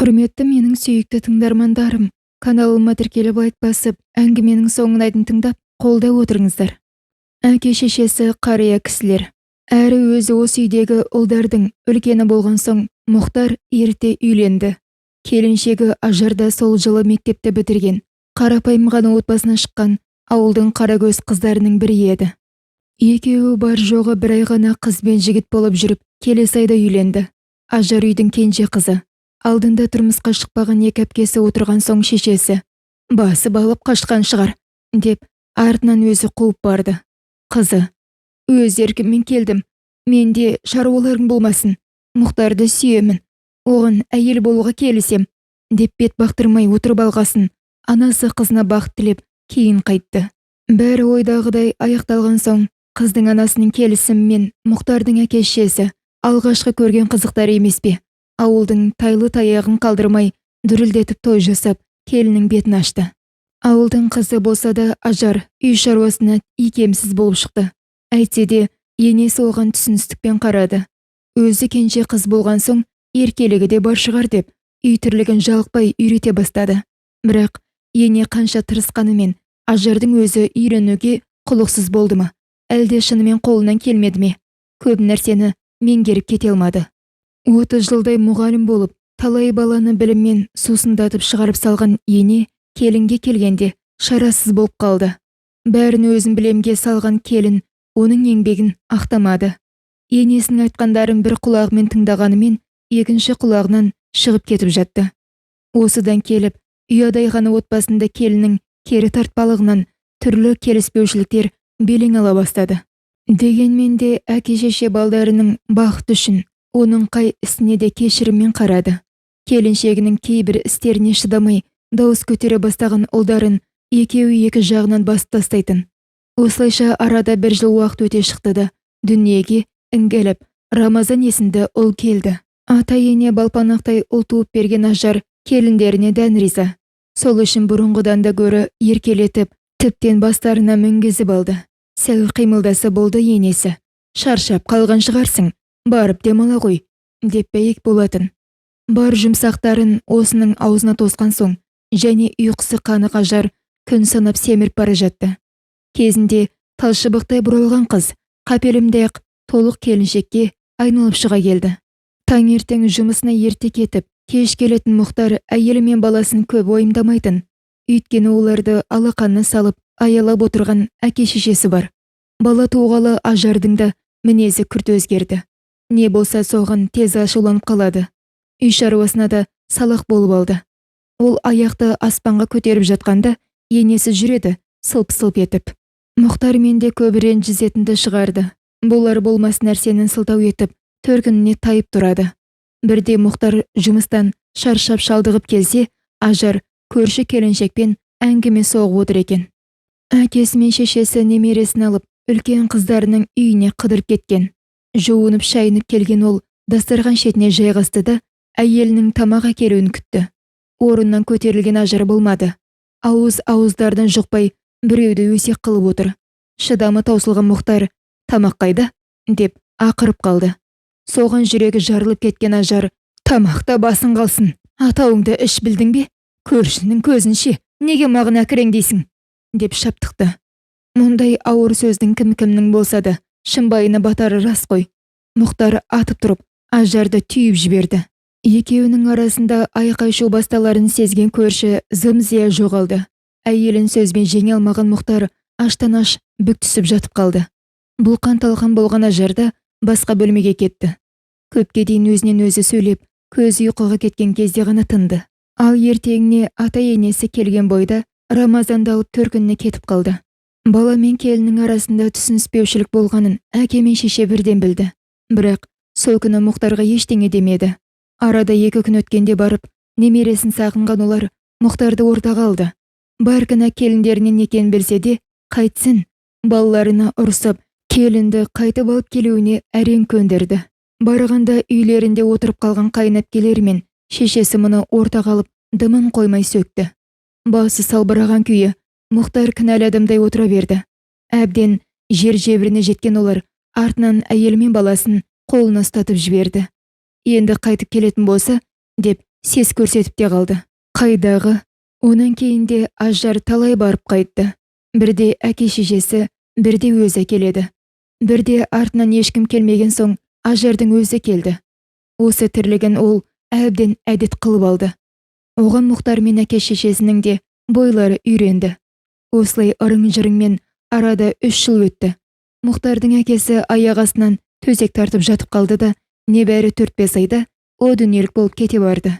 Құрметті менің сүйікті тыңдармандарым, каналыма тіркеліп, лайк басып, әңгіменің соңына дейін тыңдап, қолдап отырыңыздар. Әке-шешесі қария кісілер. Әрі өзі осы үйдегі ұлдардың үлкені болған соң, Мұхтар ерте үйленді. Келіншегі Ажар да сол жылы мектепті бітірген, қарапайым ғана отбасынан шыққан ауылдың қаракөз қыздарының бірі еді. Екеуі бар жоғы бір ай ғана қыз бен жігіт болып жүріп, келесі айда үйленді. Ажар үйдің кенже қызы. Алдында тұрмысқа шықпаған екі әпкесі отырған соң, шешесі: «Басып алып қашқан шығар», – деп артынан өзі қуып барды. Қызы: «Өз еркіммен келдім, менде шаруаларың болмасын, Мұхтарды сүйемін, оған әйел болуға келісем», – деп бет бақтырмай отырып алғасын, анасы қызына бақыт тілеп, кейін қайтты. Бәрі ойдағыдай аяқталған соң, қыздың анасының келісімімен Мұхтардың әке шешесі алғашқы көрген қызықтар емес пе, ауылдың тайлы таяғын қалдырмай, дүрілдетіп той жасап, келіннің бетін ашты. Ауылдың қызы болса да, Ажар үй шаруасына икемсіз болып шықты. Әйтсе де, енесі оған түсіністікпен қарады. Өзі кенже қыз болған соң, еркелігі де бар шығар деп, үй тірлігін жалықпай үйрете бастады. Бірақ ене қанша тырысқанымен, Ажардың өзі үйренуге құлықсыз болды ма, әлде шынымен қолынан келмеді ме, көп нәрсені меңгеріп кете алмады. 30 жылдай мұғалім болып, талай баланы біліммен сусындатып шығарып салған ене келінге келгенде шарасыз болып қалды. Бәрін өзім білемге салған келін оның еңбегін ақтамады. Енесінің айтқандарын бір құлағымен тыңдағанымен, екінші құлағынан шығып кетіп жатты. Осыдан келіп, ұядай ғана отбасында келіннің кері тартпалығынан түрлі келіспеушіліктер белең ала бастады. Дегенмен де, әке шеше балдарының бақыты үшін оның қай ісіне де кешіріммен қарады. Келіншегінің кейбір істеріне шыдамай дауыс көтере бастаған ұлдарын екеуі екі жағынан басып тастайтын. Осылайша арада бір жыл уақыт өте шықты да, дүниеге іңгәліп Рамазан есімді ұл келді. Ата ене балпанақтай ұл туып берген Ажар келіндеріне дән риза. Сол үшін бұрынғыдан да гөрі еркелетіп, тіптен бастарына мінгізіп алды. Сәл қимылдаса болды, енесі: «Шаршап қалған шығарсың, барып демала ғой», – деп бәйек болатын. Бар жұмсақтарын осының аузына тосқан соң және ұйқысы қанық Ажар күн санап семіріп бара жатты. Кезінде талшыбықтай бұралған қыз қапелімде ақ толық келіншекке айналып шыға келді. Таңертең жұмысына ерте кетіп, кеш келетін Мұхтар әйелі мен баласын көп уайымдамайтын. Өйткені оларды алақанына салып аялап отырған әке шешесі бар. Бала туғалы Ажардың да мінезі күрт өзгерді. Не болса, соған тез ашуланып қалады. Үй шаруасына да салақ болып алды. Ол аяқты аспанға көтеріп жатқанда, енесі жүреді сылп-сылп етіп. Мұхтармен де көп ренжісетінді шығарды. Болар болмас нәрсені сылтау етіп, төркініне тайып тұрады. Бірде Мұхтар жұмыстан шаршап шалдығып келсе, Ажар көрші келіншекпен әңгіме соғып отыр екен. Әкесі мен шешесі немересін алып, үлкен қыздарының үйіне қыдырып кеткен. Жуынып шайынып келген ол дастархан шетіне жайғасты да, әйелінің тамақ әкелуін күтті. Орнынан көтерілген Ажар болмады. Ауыз ауыздардан жұқпай, біреуді өсек қылып отыр. Шыдамы таусылған Мұхтар: «Тамақ қайда?» – деп ақырып қалды. Соған жүрегі жарылып кеткен Ажар: «Тамақта басың қалсын, атауыңды іш білдің бе? Көршінің көзінше неге маған әкіреңдейсің?» – деп шаптықты. Мұндай ауыр сөздің кім кімнің болса да шымбайына батары рас қой. Мұхтар атып тұрып, Ажарды түйіп жіберді. Екеуінің арасында айқай-шу басталарын сезген көрші зым-зия жоғалды. Әйелін сөзбен жеңе алмаған Мұхтар аштан аш бүк түсіп жатып қалды. Бұлқан талқан болған Ажар да басқа бөлмеге кетті. Көпке дейін өзінен өзі сөйлеп, көзі ұйқыға кеткен кезде ғана тынды. Ал ертеңіне ата енесі келген бойда Рамазанды алып, төркініне кетіп қалды. Бала мен келіннің арасында түсініспеушілік болғанын әке мен шеше бірден білді. Бірақ сол күні Мұхтарға ештеңе демеді. Арада 2 күн өткенде барып, немересін сағынған олар Мұхтарды ортаға алды. Бар кінә келіндерінен екенін білсе де, қайтсін, балаларына ұрсып, келінді қайтып алып келуіне әрең көндірді. Барғанда үйлерінде отырып қалған қайынәпкелері мен шешесі мұны ортаға алып, дымын қоймай сөкті. Басы салбыраған күйі Мұхтар кінәлі адамдай отыра берді. Әбден жер жебіріне жеткен олар артынан әйелі мен баласын қолына ұстатып жіберді. Енді қайтып келетін болса, деп. Сес көрсетіп те қалды. Қайдағы, онан кейін де Ажар талай барып қайтты. Бірде әке-шешесі, бірде өзі келеді. Бірде артынан ешкім келмеген соң Ажардың өзі келді. Осы тірлігін ол әбден әдет қылып алды. Оған Мұхтар мен әке-шешесінің де бойлары үйренді. Осылай ырың-жырыңмен арада 3 жыл өтті. Мұхтардың әкесі аяқ астынан төсек тартып жатып қалды да, небәрі 4-5 айда о дүниелік болып кете барды.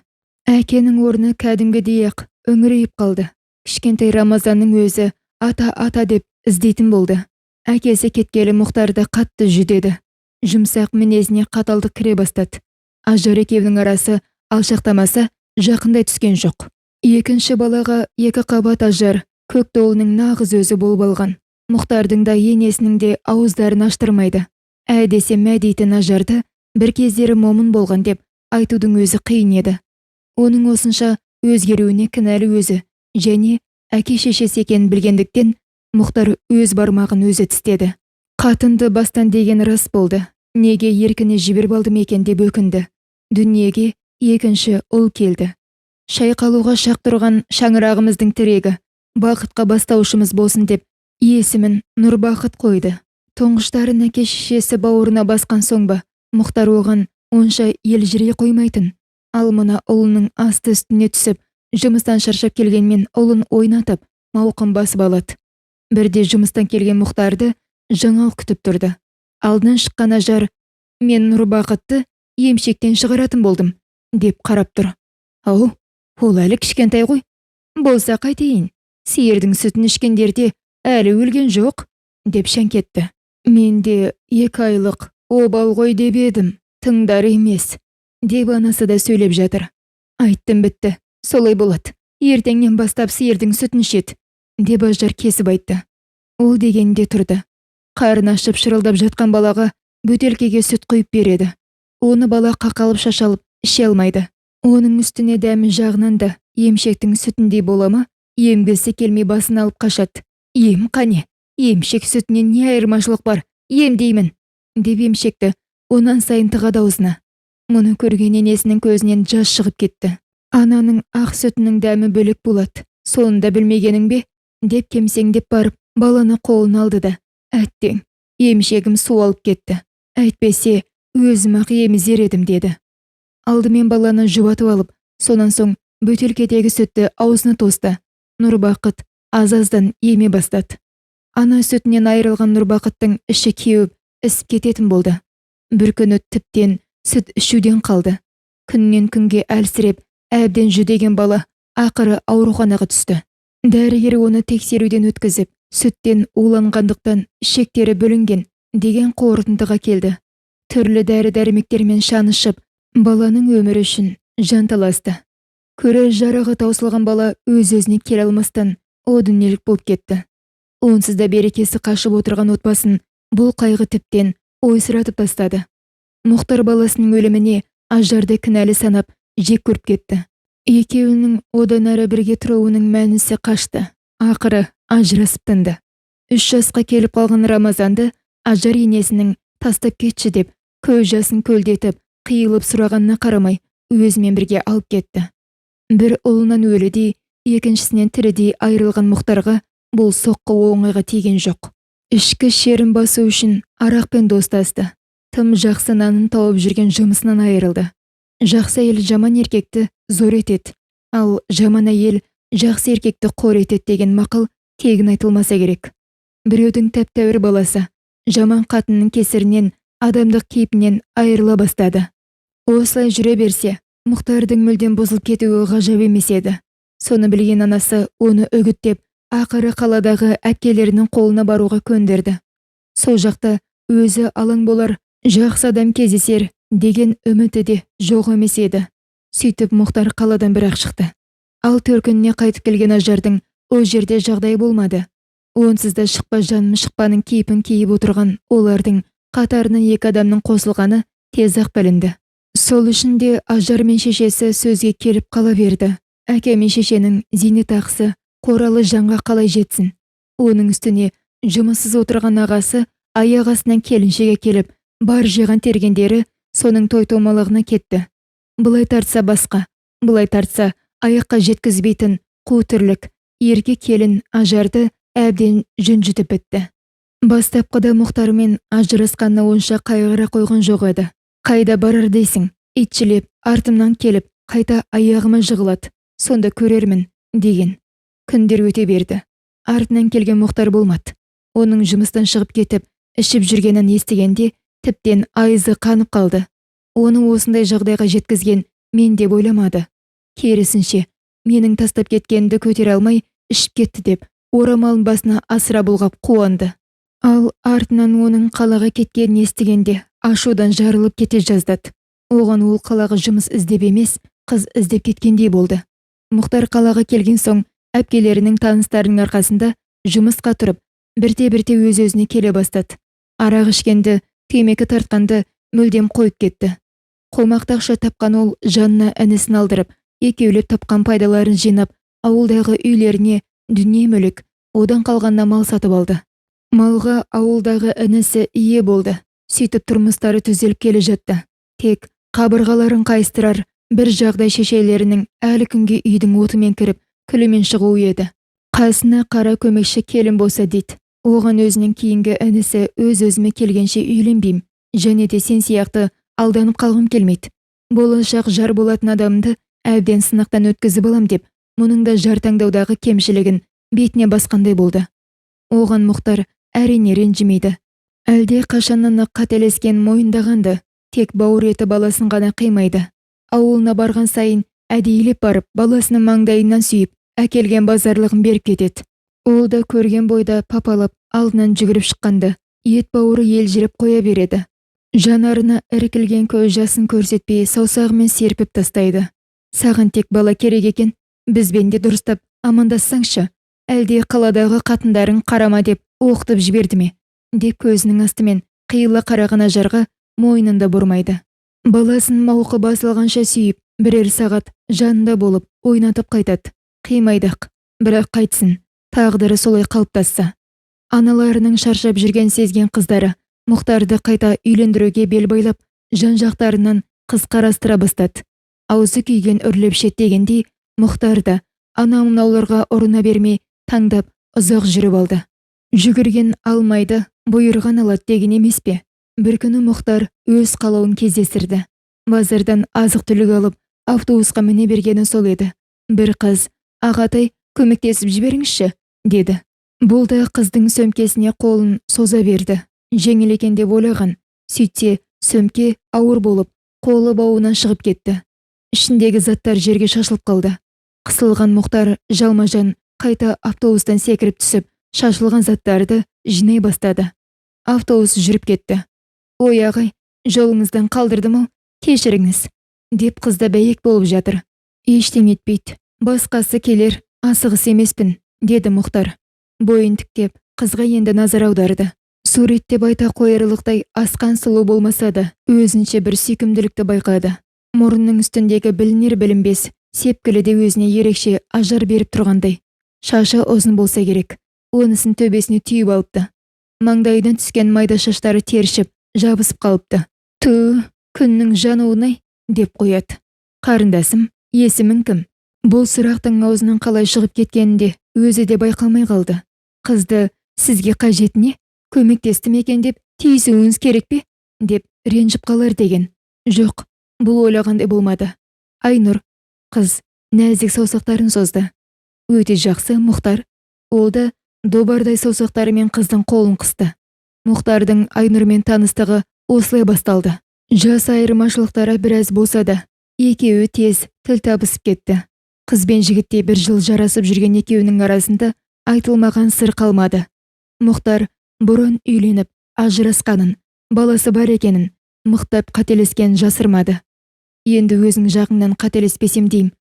Әкенің орны кәдімгідей-ақ үңірейіп қалды. Кішкентай Рамазанның өзі ата-ата деп іздейтін болды. Әкесі кеткелі Мұхтарды қатты жүдеді. Жұмсақ мінезіне қаталдық кіре бастады. Ажар екеуінің арасы алшақтамаса, жақындай түскен жоқ. Екінші балаға 2 қабат Ажар көк долының нағыз өзі болып алған. Мұхтардың да енесінің де ауыздарын аштырмайды. Ә десе мә дейтін Ажарды бір кездері момын болған деп айтудың өзі қиын еді. Оның осынша өзгеруіне кінәлі өзі және әке-шешесі екенін білгендіктен Мұхтар өз бармағын өзі тістеді. Қатынды бастан деген рас болды. Неге еркіне жіберіп алдым екен деп өкінді. Дүниеге екінші ұл келді. Шайқалуға шақ тұрған шаңырағымыздың тірегі, бақытқа бастаушымыз болсын деп есімін Нұрбақыт қойды. Тұңғыштарын әке-шешесі бауырына басқан соң ба, Мұхтар оған онша елжірей қоймайтын. Ал мына ұлының асты үстіне түсіп, жұмыстан шаршап келгенмен ұлын ойнатып, мауқын басып алады. Бірде жұмыстан келген Мұхтарды жаңалық күтіп тұрды. Алдынан шыққан Ажар, «Мен Нұрбақытты емшектен шығаратын болдым», деп қарап тұр. «Ау, ол әлі кішкентай ғой. Болса қайтейін, сиырдың сүтін ішкендерде әлі өлген жоқ», деп шәңкетті. «Мен де 2 айлық обал ғой деп едім, тыңдар емес», деп анасы да сөйлеп жатыр. «Айттым бітті, солай болады. Ертеңнен бастап сиырдың сүтін ішеді», деп Ажар кесіп айтты. Ол дегенде тұрды. Қарны ашып шырылдап жатқан балаға бөтелкеге сүт құйып береді. Оны бала қақалып шашалып іше алмайды. Оның үстіне дәмі жағынан да емшектің сүтіндей бола ма, емгісі келмей басын алып қашады. «Ем қане, емшек сүтінен не айырмашылық бар, ем деймін», деп емшекті онан сайын тығады аузына. Мұны көрген енесінің көзінен жас шығып кетті. «Ананың ақ сүтінің дәмі бөлек болады, соны да білмегенің бе?» деп кемсеңдеп барып баланы қолына алды да, «Әттең, емшегім су алып кетті, әйтпесе өзім-ақ емізер едім», деді. Алдымен баланы жұбатып алып, сонан соң бөтелкедегі сүтті аузына тосты. Нұрбақыт аз-аздан еме бастады. Ана сүтінен айырылған Нұрбақыттың іші кеуіп, ісіп кететін болды. Бір күні тіптен сүт ішуден қалды. Күннен күнге әлсіреп, әбден жүдеген бала ақыры ауруханаға түсті. Дәрігер оны тексеруден өткізіп, сүттен уланғандықтан ішектері бүлінген деген қорытындыға келді. Түрлі дәрі-дәрмектермен шанышып, баланың өмірі үшін жанталасты. Көрер жарығы таусылған бала өз-өзіне келе алмастан о дүниелік болып кетті. Онсыз да берекесі қашып отырған отбасын бұл қайғы тіптен ойсыратып тастады. Мұхтар баласының өліміне Ажарды кінәлі санап, жек көріп кетті. Екеуінің одан әрі бірге тұруының мәнісі қашты. Ақыры ажырасып тынды. 3 жасқа келіп қалған Рамазанды Ажар енесінің тастап кетші деп көз жасын көлдетіп, қиылып сұрағанына қарамай өзімен бірге алып кетті. Бір ұлынан өлідей, екіншісінен тірідей айырылған Мұхтарға бұл соққы оңайға тиген жоқ. Ішкі шерін басу үшін арақпен достасты. Тым жақсы нанын тауып жүрген жұмысынан айырылды. Жақсы әйел жаман еркекті зор етеді, ал жаман әйел жақсы еркекті қор етеді деген мақал тегін айтылмаса керек. Біреудің тәп-тәуір баласы жаман қатынның кесірінен адамдық кейпінен айырыла бастады. Осылай жүре берсе, Мұхтардың мүлдем бұзылып кетуі ғажап емес еді. Соны білген анасы оны үгіттеп, ақыры қаладағы әпкелерінің қолына баруға көндірді. Сол жақта өзі алаң болар, жақсы адам кездесер деген үміті де жоқ емес еді. Сөйтіп Мұхтар қаладан бірақ шықты. Ал төркініне қайтып келген Ажардың ол жерде жағдай болмады. Онсыз да шықпа жаным шықпаның кейпін киіп отырған олардың қатарынан 2 адамның қосылғаны тез-ақ білінді. Сол үшін де Ажар мен шешесі сөзге келіп қала берді. Әке мен шешенің зейнетақысы қоралы жанға қалай жетсін? Оның үстіне жұмыссыз отырған ағасы аяқ астынан келіншегі келіп, бар жиған тергендері соның той-томалығына кетті. Былай тартса басқа, Былай тартса, аяққа жеткізбейтін қу тірлік ерке келін Ажарды әбден жүнжітіп бітті. Бастапқыда Мұхтармен ажырасқанына онша қайғыра қойған жоқ еді. Қайда барар дейсің, итшілеп артымнан келіп, қайта аяғыма жығылады, сонда көрермін деген. Күндер өте берді. Артынан келген Мұхтар болмады. Оның жұмыстан шығып кетіп, ішіп жүргенін естігенде тіптен айызы қанып қалды. Оны осындай жағдайға жеткізген мен деп ойламады. Керісінше, менің тастап кеткенімді көтере алмай ішіп кетті деп, орамалын басына асыра бұлғап қуанды. Ал артынан оның қалаға кеткенін естігенде ашудан жарылып кете жаздады. Оған ол қалаға жұмыс іздеп емес, қыз іздеп кеткендей болды. Мұхтар қалаға келген соң әпкелерінің таныстарының арқасында жұмысқа тұрып, бірте-бірте өз-өзіне келе бастады. Арақ ішкенді, темекі тартқанды мүлдем қойып кетті. Қомақты ақша тапқан ол жанына інісін алдырып, екеулеп тапқан пайдаларын жинап, ауылдағы үйлеріне дүние-мүлік, одан қалғанына мал сатып алды. Малға ауылдағы інісі ие болды. Сөйтіп тұрмыстары түзеліп келе жатты. Тек қабырғаларын қайыстырар бір жағдай шешелерінің әлі күнге үйдің отымен кіріп, күлімен шығуы еді. Қасына қара көмекші келін болса дейді. Оған өзінен кейінгі інісі өз-өзіме келгенше үйленбеймін, және де сен сияқты алданып қалғым келмейді. Болашақ жар болатын адамды әбден сынақтан өткізіп алам деп, мұның да жар таңдаудағы кемшілігін бетіне басқандай болды. Оған Мұхтар әрине ренжімейді. Әлде қашаннан қателескен мойындағанды, тек бауыр еті баласын ғана қимайды. Ауылына барған сайын әдейілеп барып, баласының маңдайынан сүйіп, әкелген базарлығын беріп кетеді. Ол да көрген бойда папалап алдынан жүгіріп шыққанды, ет бауыры елжіреп қоя береді. Жанарына іркілген көз жасын көрсетпей саусағымен серпіп тастайды. Саған тек бала керек екен, бізбен де дұрыстап амандассаңшы, әлде қаладағы қатындарың қарама деп оқытып жіберді ме, деп көзінің астымен қиыла қараған Ажарға мойнын да бұрмайды. Баласын мауқы басылғанша сүйіп, бірер сағат жанында болып ойнатып қайтады. Қимайды-ақ, бірақ қайтсын, тағдыры солай қалыптасса. Аналарының шаршап жүрген сезген қыздары Мұхтарды қайта үйлендіруге бел байлап, жан-жақтарынан қыз қарастыра бастады. Аузы күйген үрлеп шеттегендей, Мұхтар да анау-мынауларға ұрына бермей таңдап ұзақ жүріп алды. Жүгірген алмайды, бұйырған алады деген емес пе? Бір күні Мұхтар өз қалауын кездестірді. Базардан азық-түлік алып, автобусқа міне бергені сол еді. Бір қыз, ағатай, көмектесіп жіберіңізші, деді. Бұл да қыздың сөмкесіне қолын соза берді. Жеңіл екен деп ойлаған. Сөйтсе, сөмке ауыр болып, қолы бауынан шығып кетті. Ішіндегі заттар жерге шашылып қалды. Қысылған Мұхтар жалма-жан қайта автобустан секіріп түсіп, шашылған заттарды жинай бастады. Автобус жүріп кетті. Ой, ағай, жолыңыздан қалдырдым-ау, кешіріңіз, деп қыз да бәйек болып жатыр. Ештеңе етпейді, басқасы келер, асығыс емеспін, деді Мұхтар. Бойын тіктеп, қызға енді назар аударды. Суреттеп айта қоярлықтай асқан сұлу болмаса да, өзінше бір сүйкімділікті байқады. Мұрнының үстіндегі білінер-білінбес сепкілі де өзіне ерекше ажар беріп тұрғандай. Шашы ұзын болса керек, онысын төбесіне түйіп алыпты. Маңдайынан түскен майда шаштары тершіп, жабысып қалыпты. Ту, күннің жануын-ай, деп қояды. Қарындасым, есімің кім? Бұл сұрақтың аузынан қалай шығып кеткенін де өзі де байқамай қалды. Қызды сізге қажетіне көмектестім екен деп тиісуіңіз керек пе? Деп ренжіп қалар деген. Жоқ, бұл ойлағандай болмады. Айнұр, қыз нәзік саусақтарын созды. Өте жақсы, Мұхтар. Ол да добардай саусақтарымен қыздың қолын қысты. Мұхтардың Айнұрмен таныстығы осылай басталды. Жас айырмашылықтары біраз болса да, екеуі тез тіл табысып кетті. Қыз бен жігіттей бір жыл жарасып жүрген екеуінің арасында айтылмаған сыр қалмады. Мұхтар бұрын үйленіп, ажырасқанын, баласы бар екенін, мықтап қателескенін жасырмады. Енді өзің жағыңнан қателеспесем дейм.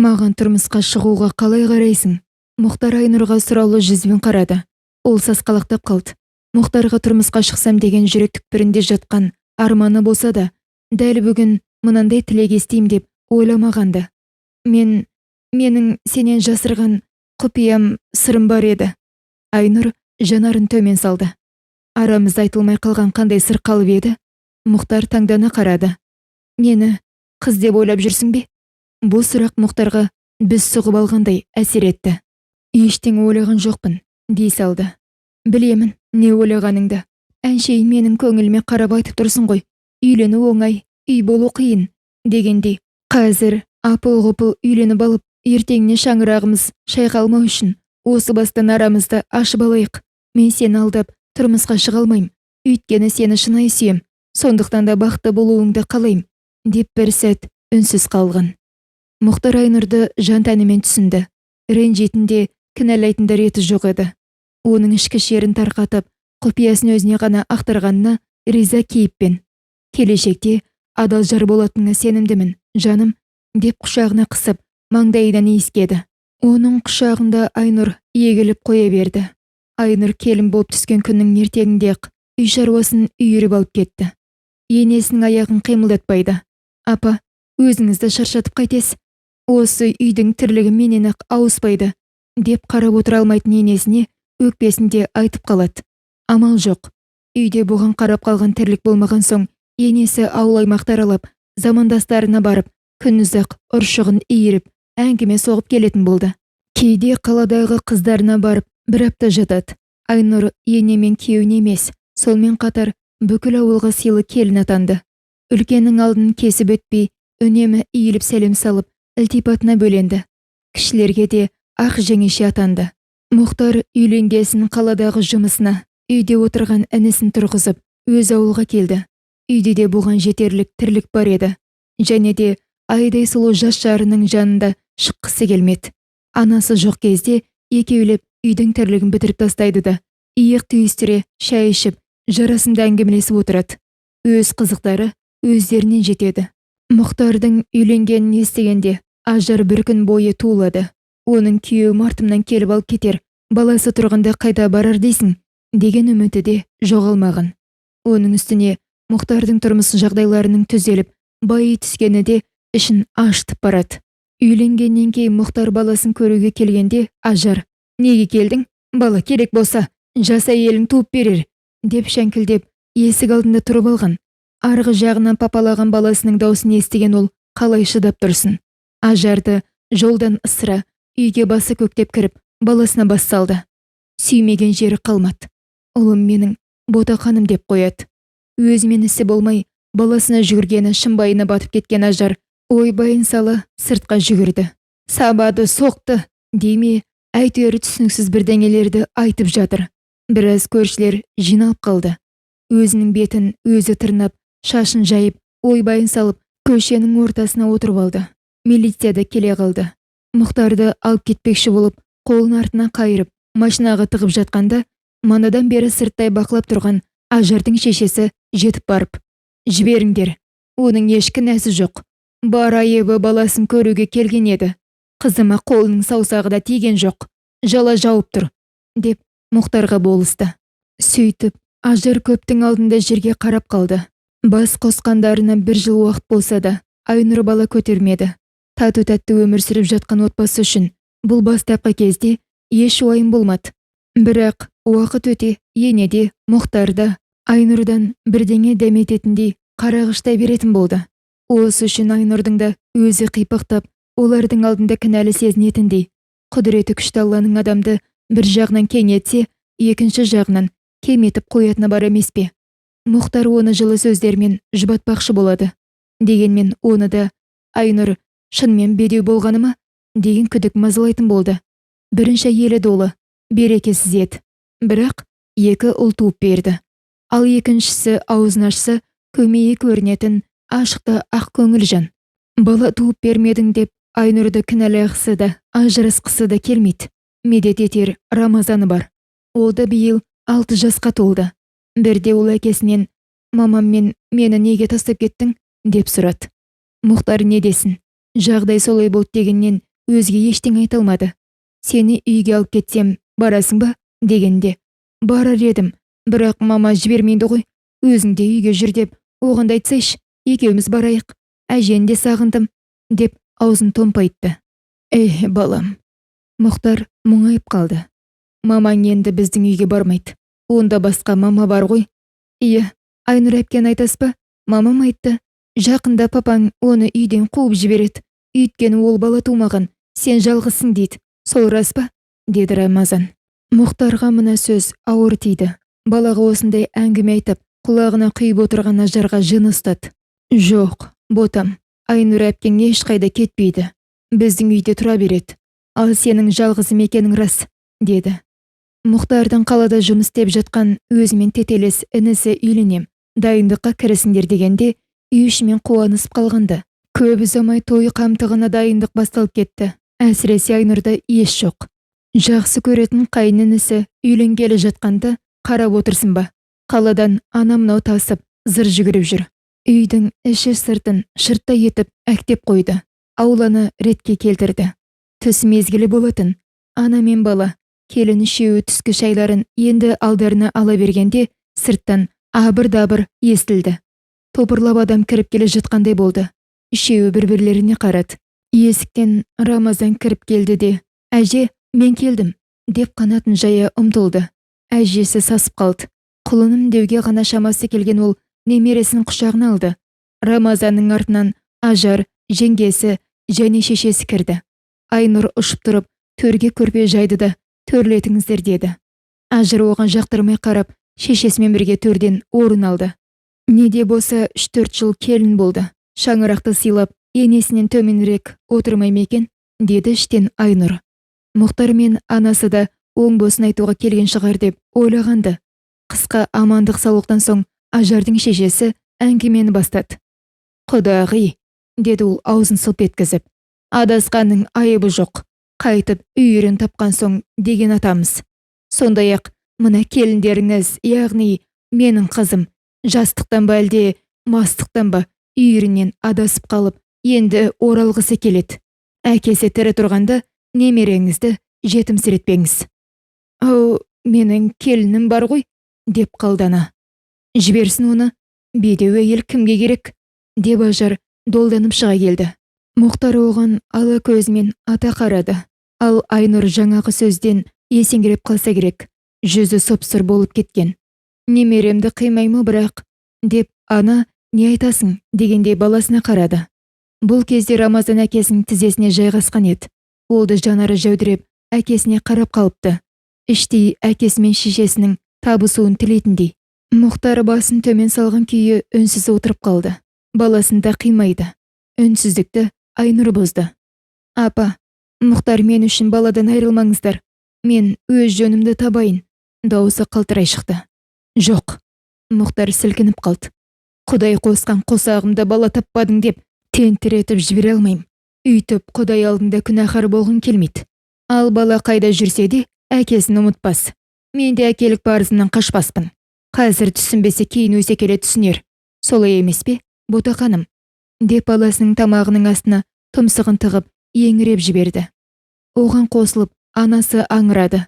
Маған тұрмысқа шығуға қалай қарайсың? Мұхтар Айнұрға сұраулы жүзбен қарады. Ол сасқалақтап қалды. Мұхтарға тұрмысқа шықсам деген жүрек түкпірінде жатқан арманы болса да, дәл бүгін мынандай тілек естейм деп ойламағанды. Менің сенен жасырған құпиям, сырым бар еді. Айнұр жанарын төмен салды. Арамызда айтылмай қалған қандай сыр қалып еді? Мұхтар таңдана қарады. Мені қыз деп ойлап жүрсің бе? Бұл сұрақ Мұхтарға біз сұғып алғандай әсер етті. Ештеңе ойлаған жоқпын, дей салды. Білемін, не ойлағаныңды. Әншейін менің көңіліме қарап айтып тұрсың ғой. Үйлену оңай, үй болу қиын, дегендей. Қазір апыл-ғұпыл үйленіп алып, ертеңіне шаңырағымыз шайқалмау үшін осы бастан арамызды ашып алайық. Мен сені алдап тұрмысқа шыға алмаймын, өйткені сені шынайы сүйем. Сондықтан да бақытты болуыңды қалаймын, деп бір сәт үнсіз қалған. Мұхтар Айнұрды жан тәнімен түсінді. Ренжитін де, кінәлайтын да реті жоқ еді. Оның ішкі шерін тарқатып, құпиясын өзіне ғана ақтарғанына риза кейіппен. Келешекте адал жар болатыныңа сенімдімін, жаным, деп құшағына қысып, маңдайынан иіскеді. Оның құшағында Айнұр егіліп қоя берді. Айнұр келін болып түскен күннің ертеңінде-ақ үй шаруасын үйіріп алып кетті. Енесінің аяғын қимылдатпайды. Апа, өзіңізді шаршатып қайтесіз? Осы үйдің тірлігі менен-ақ ауыспайды, деп қарап отыра алмайтын енесіне өкпесін де айтып қалады. Амал жоқ. Үйде бұған қарап қалған тірлік болмаған соң, енесі ауыл аймақты аралап, замандастарына барып, күнұзақ ұршығын иіріп, әңгіме соғып келетін болды. Кейде қаладағы қыздарына барып, бір апта жатады. Айнұр ене мен күйеуіне емес, сонымен қатар бүкіл ауылға сыйлы келін атанды. Үлкеннің алдын кесіп өтпей, үнемі иіліп сәлем салып, ілтипатына бөленді. Кішілерге де ақ жеңеше атанды. Мұхтар үйленгесін қаладағы жұмысына, үйде отырған інісін тұрғызып, өз ауылға келді. Үйде де бұған жетерлік тірлік бар еді. Және де айдай сұлу жас жарының жанында шыққысы келмеді. Анасы жоқ кезде екеулеп үйдің тірлігін бітіріп тастайды да, иық түйістіре шай ішіп, жарасымды әңгімелесіп отырады. Өз қызықтары өздерінен жетеді. Мұхтардың үйленгенін естігенде Ажар бір күн бойы тулады. Оның күйеуі артымнан келіп алып кетер, баласы тұрғанда қайда барар дейсің, деген үміті де жоғалмаған. Оның үстіне Мұхтардың тұрмыс жағдайларының түзеліп, байи түскені де ішін ашытып барады. Үйленгеннен кейін Мұхтар баласын көруге келгенде Ажар: "Неге келдің? Бала керек болса, жас әйелің туып берер", деп шәңкілдеп есік алдында тұрып алған. Арғы жағынан папалаған баласының даусын естіген ол қалай шыдап тұрсын. Ажарды жолдан ысыра, үйге басы көктеп кіріп, баласына бас салды. Сүймеген жері қалмады. Ұлым менің ботақаным деп қояды. Өзімен ісі болмай, баласына жүгіргені шымбайына батып кеткен Ажар ойбайын сала сыртқа жүгірді. Сабады, соқты деме, әйтеуір түсініксіз бірдеңелерді айтып жатыр. Біраз көршілер жиналып қалды. Өзінің бетін өзі тырнап, шашын жайып, ойбайын салып, көшенің ортасына отырып алды. Милиция да келе қалды. Мұхтарды алып кетпекші болып, қолын артына қайырып, машинаға тығып жатқанда, манадан бері сырттай бақылап тұрған Ажардың шешесі жетіп барып: "Жіберіңдер, оның еш кінәсі жоқ. Бар айыбы баласын көруге келген еді. Қызыма қолының саусағы да тиген жоқ. Жала жауып тұр", деп Мұхтарға болысты. Сөйтіп, Ажар көптің алдында жерге қарап қалды. Бас қосқандарына бір жыл уақыт болса да, Айнұр бала көтермеді. Тату-тәтті өмір сүріп жатқан отбасы үшін бұл бастапқы кезде еш уайым болмады. Бірақ уақыт өте енеде, Мұхтарда Айнұрдан бірдеңе дәмететіндей қарағыштай беретін болды. Осы үшін Айнұрдың да өзі қипақтап, олардың алдында кінәлі сезінетіндей. Құдіреті күшті Алланың адамды бір жағынан кеңейтсе, екінші жағынан кем етіп қоятыны бар емес пе? Мұхтар оны жылы сөздермен жұбатпақшы болады. Дегенмен оны да Айнұр шынымен бедеу болғаны ма деген күдік мазалайтын болды. Бірінші әйелі долы, берекесіз еді. Бірақ екі ұл туып берді. Ал екіншісі аузын ашса, көмейі көрінетін ашық ақ көңіл жан. Бала туып бермедің деп Айнұрды кінәлағысы да, ажырасқысы да келмейді. Медет етер Рамазаны бар. Ол да биыл 6 жасқа толды. Бірде ол әкесінен: "Мамам мен мені неге тастап кеттің?" деп сұрады. Мұхтар не десін? Жағдай солай болды дегеннен өзге ештеңе айта алмады. Сені үйге алып кетсем, барасың ба? дегенде, барар едім, бірақ мама жібермейді ғой. Өзің де үйге жүр деп, оған да айтсайшы, екеуміз барайық. Әжені де сағындым, деп аузын томпайтты. Эй, балам. Мұхтар мұңайып қалды. Мамаң енді біздің үйге бармайды. Онда басқа мама бар ғой. Иә, Айнұр әпкені айтасыз ба? Мамам айтты. Жақында папаң оны үйден қуып жібереді. Өйткені ол бала тумаған, сен жалғызсың дейді. Сол рас па? Деді Рамазан. Мұхтарға мына сөз ауыр тиді. Балаға осындай әңгіме айтып, құлағына құйып отырған Ажарға жыны ұстады. Жоқ, ботам, Айнұр әпкең ешқайда кетпейді. Біздің үйде тұра береді. Ал сенің жалғызым екенің рас, деді. Мұхтардың қалада жұмыс істеп жатқан өзімен тетелес інісі үйленем, дайындыққа кірісіңдер дегенде үй ішімен қуанысып қалғанды. Көп ұзамай той қамтығына дайындық басталып кетті. Әсіресе Айнұрда ес жоқ. Жақсы көретін қайын інісі үйленгелі жатқанда қарап отырсын ба? Қаладан ана-мынау тасып, зыр жүгіріп жүр. Үйдің іші сыртын шырттай етіп әктеп қойды. Ауланы ретке келтірді. Түс мезгілі болатын. Ана мен бала, келін үшеуі түскі шайларын енді алдарына ала бергенде сырттан абыр-дабыр естілді. Топырлап адам кіріп келе жатқандай болды. Үшеуі бір-бірлеріне қарады. Есіктен Рамазан кіріп келді де, «Әже, мен келдім», деп қанатын жая ұмтылды. Әжесі сасып қалды. Құлыным деуге ғана шамасы келген ол немересін құшағына алды. Рамазанның артынан Ажар, жеңгесі және шешесі кірді. Айнұр ұшып тұрып, төрге көрпе жайды да, төрлетіңіздер деді. Ажар оған жақтырмай қарап, шешесімен бірге төрден орын алды. Не де болса 3-4 жыл келін болды. Шаңырақты сыйлап, енесінен төменірек отырмай ма екен, деді іштен Айнұр. Мұхтар мен анасы да оң босын айтуға келген шығар деп ойлағанды. Қысқа амандық саулықтан соң Ажардың шешесі әңгімені бастады. Құдағи, деді ол аузын сылп еткізіп. Адасқанның айыбы жоқ. Қайтып үйірін тапқан соң деген атамыз. Сондай-ақ мына келіндеріңіз, яғни менің қызым, жастықтан ба әлде мастықтан ба үйірінен адасып қалып, енді оралғысы келеді. Әкесі тірі тұрғанда немереңізді жетімсіретпеңіз. Ау, менің келінім бар ғой, деп қалды ана. Жіберсін оны, бедеу әйел кімге керек, деп Ажар долданып шыға келді. Мұхтар оған ала көзімен ата қарады. Ал Айнұр жаңағы сөзден есеңгіреп қалса керек, жүзі сұп-сұр болып кеткен. Немеремді қимаймы бірақ, деп ана не айтасың дегендей баласына қарады. Бұл кезде Рамазан әкесінің тізесіне жайғасқан еді. Ол да жанары жәудіреп әкесіне қарап қалыпты. Іштей әкесі мен шешесінің табысуын тілейтіндей. Мұхтар басын төмен салған күйі үнсіз отырып қалды. Баласын да қимайды. Үнсіздікті Айнұр бұзды. Апа, Мұхтар мен үшін баладан айырылмаңыздар. Мен өз жөнімді табайын. Дауысы қалтырай шықты. Жоқ. Мұхтар сілкініп қалды. Құдай қосқан қосағымда бала таппадың деп тентіретіп жібере алмаймын. Үйтіп Құдай алдында күнәһар болғым келмейді. Ал бала қайда жүрсе де әкесін ұмытпас. Мен де әкелік парызымнан қашпаспын. Қазір түсінбесе кейін өсе келе түсінер. Солай емес пе, ботақаным? Деп баласының тамағының астына тұмсығын тығып еңіреп жіберді. Оған қосылып анасы аңырады.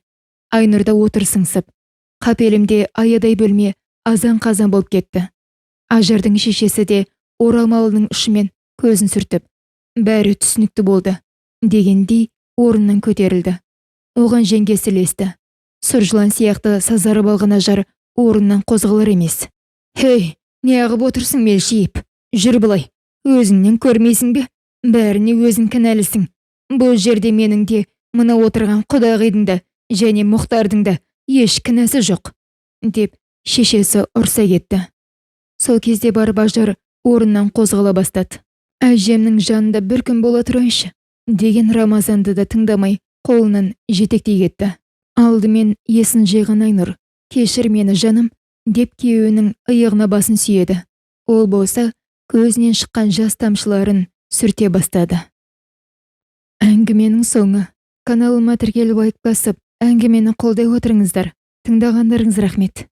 Айнұр да отыр сыңсып. Қапелімде аядай бөлме азан-қазан болып кетті. Ажардың шешесі де орамалының ұшымен көзін сүртіп, бәрі түсінікті болды, дегендей орнынан көтерілді. Оған жеңгесі ілесті. Сұр жылан сияқты сазарып алған Ажар орнынан қозғалар емес. «Хей, неғып отырсың мелшиіп? Жүр былай, өзіңнен көрмейсің бе? Бәріне өзің кінәлісің. Бұл жерде менің де, мына отырған құдағидың да және Мұхтардың да еш кінәсі жоқ», деп шешесі ұрса кетті. Сол кезде барып Ажар орнынан қозғала бастады. Әжемнің жанында бір күн бола тұрайыншы, деген Рамазанды да тыңдамай қолынан жетектей кетті. Алдымен есін жиған Айнұр, кешір мені жаным, деп күйеуінің иығына басын сүйеді. Ол болса көзінен шыққан жас тамшыларын сүрте бастады. Әңгіменің соңы. Каналыма тіркеліп лайк басып, әңгімені қолдай отырыңыздар. Тыңдағандарыңыз рахмет.